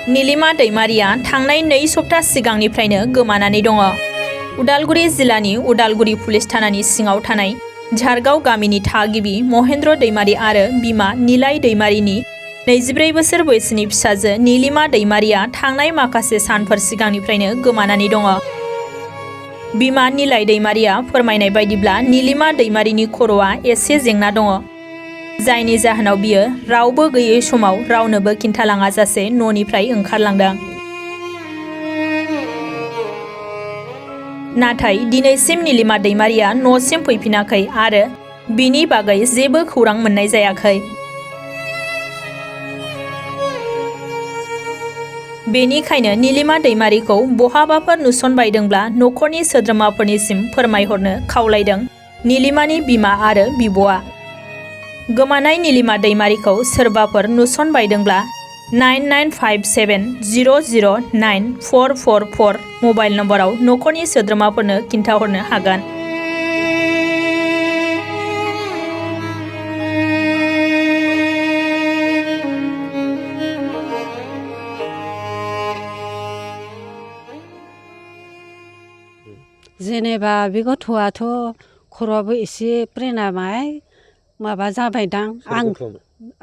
नीलिमा दैमारिया थांनाय 2 सप्ता सिगांनिफ्रायनो गोमानानै दङ। उदालगुरि जिल्लानि उदालगुरि पुलिस थानानि सिङाव थानाय झारगाव गामिनि थागिबि महेन्द्र दैमारि आरो बिमा नीलाय दैमारिनि 24 बोसोर बैसोनि फिसाजो नीलिमा दैमारिया थांनाय माखासे सानफोर सिगांनिफ्रायनो गोमानानै दङ। बिमा नीलाय दैमारिया फोरमायनाय बायदिब्ला नीलिमा दैमारिनि खर'आ एसे जेंना दङ, जायनि जाहोनाव बियो रावबो गैयै समाव रावनोबो खिन्थालाङाजासे न'निफ्राय ओंखारलांदों। नाथाय दिनैसिम नीलिमा दैमारिया न'सिम फैफिनाखै आरो बिनि बागै जेबो खौरां मोननाय जायाखै। बेनिखायनो नीलिमा दैमारिखौ बहाबाफोर नुसनबायदोंब्ला न'खरनि सोद्रोमाफोरनिसिम फोरमायहरनो खावलायदों नीलिमानि बिमा आरो बिब'आ। गोमानाय नीलिमा दैमारिखौ सोरबाफोर नुसनबायदोंब्ला 9957009444 मबाइल नम्बराव न'खरनि सोद्रोमाफोरनो खिन्थाहरनो हागोन। जेनेबा बे गथ'आथ' खर'आबो एसे ब्रेनामाय माबा जाबायदां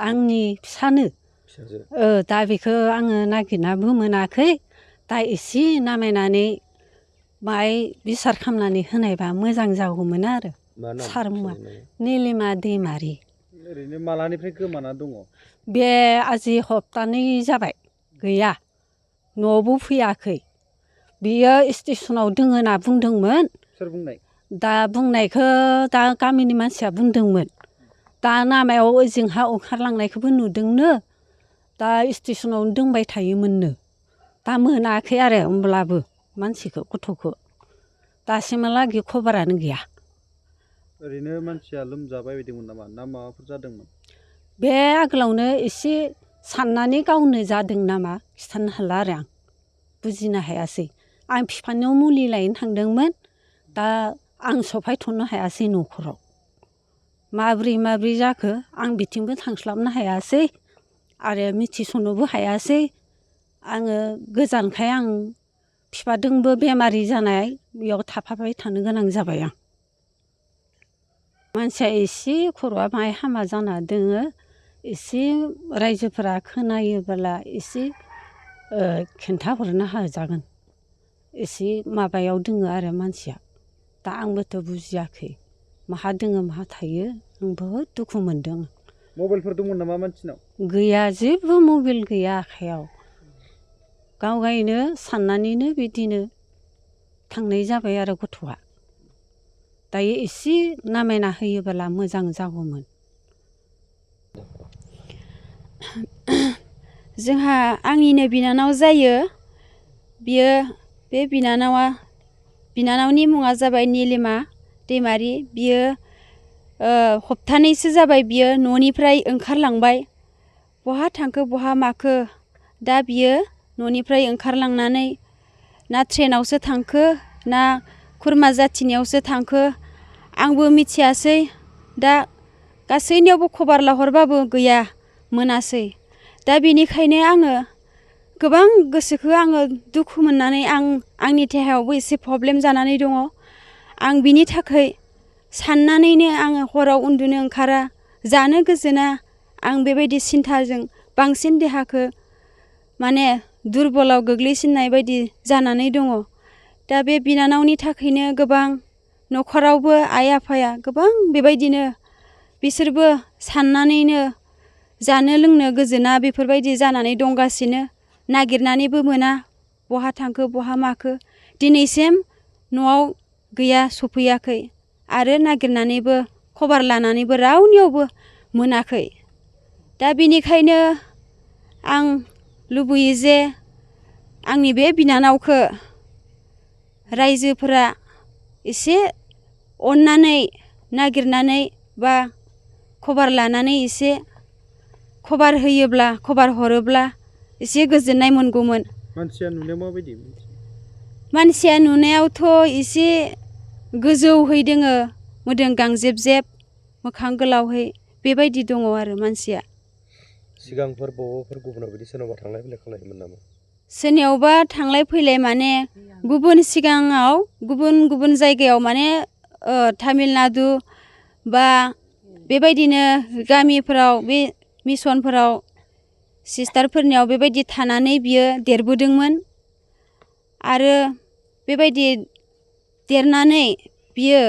आंनि फिसानो दा बेखौ आङो नागिरनाबो मोनाखै। दा एसे नामायनानै बाय बिसार खालामनानै होनायबा मोजां जागौमोन आरो। सारमुआ नीलिमा दैमारि। ओरैनो मालानिफ्राय गोमाना दङ? बे आजि हप्तानै जाबाय गैया, न'आवबो फैयाखै। बियो स्टेसनाव दङ होनना बुंदोंमोन। सोर बुंनाय? दा बुंनायखौ दा गामिनि मानसिया बुंदोंमोन। दा लामायाव ओजोंहा ओंखारलांनायखौबो नुदोंनो, दा स्टेसनावनो दोंबाय थायोमोननो। दा मोनाखै आरो होमब्लाबो मानसिखौ गथ'खौ दासिमहालागै खबरानो गैया। ओरैनो मानसिया लोमजाबाय बायदोंमोन नामा ना माबाफोर जादोंमोन? बे आगोलावनो एसे साननानै गावनो जादों नामा खिथानो हाला आरो आं बुजिनो हायासै। आं बिफानियाव मुलि लायनो थांदोंमोन, दा आं सफायथ'नो हायासै न'खराव। माब्रै जाखो आं बिथिंबो थांस्लाबनो हायासै आरो मिथिसनोबो हायासै। आङो गोजानखाय आं बिफादोंबो बेमारि जानाय बेयाव थाफाबाय थानो गोनां जाबाय आं। मानसिया एसे खर'आ माहाय हामा जाना दोङो, एसे रायजोफोरा खोनायोब्ला एसे खिन्थाहरनो हाजागोन। एसे माबायाव दोङो आरो मानसिया। दा आंबोथ' बुजियाखै माहा दोङो माहा थायो, आं बहुद दुखु मोनदों। मबाइलफोर दंमोन नामा मानसिनाव? गैया, जेबो मबाइल गैया आखाइयाव। गावगायनो साननानैनो बिदिनो थांनाय जाबाय आरो गथ'आ। दायो एसे नामायना होयोबोला मोजां जागौमोन। जोंहा आंनिनो बिनानाव जायो। बियो बे बिनानावनि मुङा जाबाय नीलिमा दैमारि। बियो हप्तानैसो जाबाय बियो न'निफ्राय ओंखारलांबाय। बहा थांखो बहा माखो दा बियो न'निफ्राय ओंखारलांनानै ना ट्रेनावसो थांखो ना खुरमा जाथिनियावसो थांखो आंबो मिथियासै। दा गासैनियावबो खबर लाहरबाबो गैया, मोनासै। दा बेनिखायनो आङो गोबां गोसोखौ आङो दुखु मोननानै आंनि देहायावबो एसे प्रब्लेम जानानै दङ। आं बिनि थाखाय साननानैनो आङो हराव उन्दुनो ओंखारा, जानो गोजोना। आं बेबायदि सिन्थाजों बांसिन देहाखौ माने दुरबलाव गोग्लैसिननाय बायदि जानानै दङ। दा बे बिनानावनि थाखायनो गोबां न'खरावबो आइ आफाया गोबां बेबायदिनो बिसोरबो साननानैनो जानो लोंनो गोजोना बेफोरबायदि जानानै दंगासिनो। नागिरनानैबो मोना बहा थांखो बहा माखो। दिनैसिम न'आव गैया, सफैयाखै आरो नागिरनानैबो खबर लानानैबो रावनियावबो मोनाखै। दा बेनिखायनो आं लुबैयो जे आंनि बे बिनानावखौ रायजोफोरा एसे अननानै नागिरनानै बा खबर लानानै एसे खबर होयोब्ला, खबर हरोब्ला एसे गोजोननाय मोनगौमोन। मानसिया नुनायाव माबायदि? मानसिया नुनायावथ' एसे गोजौहै दोङो, मोदोम गांजेब जेब, मोखां गोलावहै बेबायदि दङ आरो मानसिया। सिगांफोर बबावबाफोर गुबुनाव बिदि सोरनावबा थांलाय फैलाय खालामोमोन नामा? सोरनियावबा थांलाय फैलाय माने गुबुन सिगाङाव गुबुन गुबुन जायगायाव माने तामिलनाडु बा बेबायदिनो गामिफोराव बे मिसनफोराव सिस्टारफोरनियाव बेबायदि थानानै बियो देरबोदोंमोन आरो बेबायदि देरनानै बियो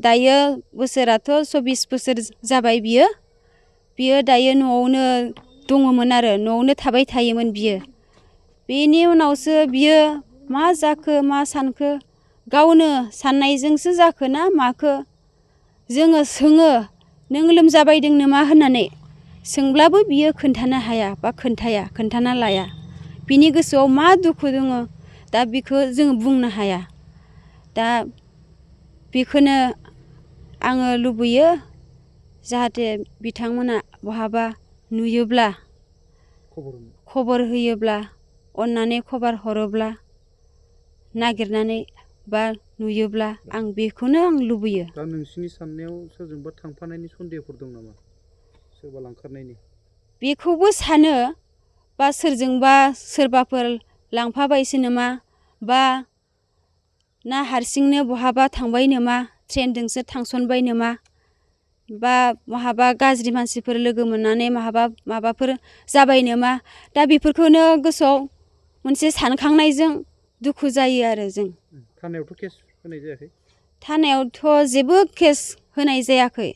दायो बोसोराथ' 24 बोसोर जाबाय बियो दायो न'आवनो दङमोन आरो न'आवनो थाबाय थायोमोन बियो। बेनि उनावसो बियो मा जाखो मा सानखो गावनो साननायजोंसो जाखो ना माखो जोङो सोङो नों लोमजाबायदों नामा होननानै सोंब्लाबो बियो खोन्थानो हाया बा खोन्थाना लाया। बिनि गोसोआव मा दुखु दङ दा बेखौ जोङो बुंनो हाया। दा बेखौनो आङो लुबैयो जाहाथे बिथांमोना बहाबा नुयोब्ला खबर होयोब्ला अननानै खबर हरोब्ला नागिरनानै बा नुयोब्ला आं बेखौनो आं लुबैयो। दा नोंसिनि साननायाव सोरजोंबा थांफानायनि सन्देहफोर दं नामा? सोरबा लांखारनायनि? बेखौबो सानो बा सोरजोंबा सोरबाफोर लांफाबायसो नामा बा ना हारसिंनो बहाबा थांबाय नामा ट्रेनजोंसो थांसनबाय नामा बा बहाबा गाज्रि मानसिफोर लोगो मोननानै माबाफोर जाबाय नामा दा बेफोरखौनो गोसोआव मोनसे सानखांनायजों दुखु जायो आरो जों। थानायावथ' केस होनाय जायाखै? थानायावथ' जेबो केस होनाय जायाखै।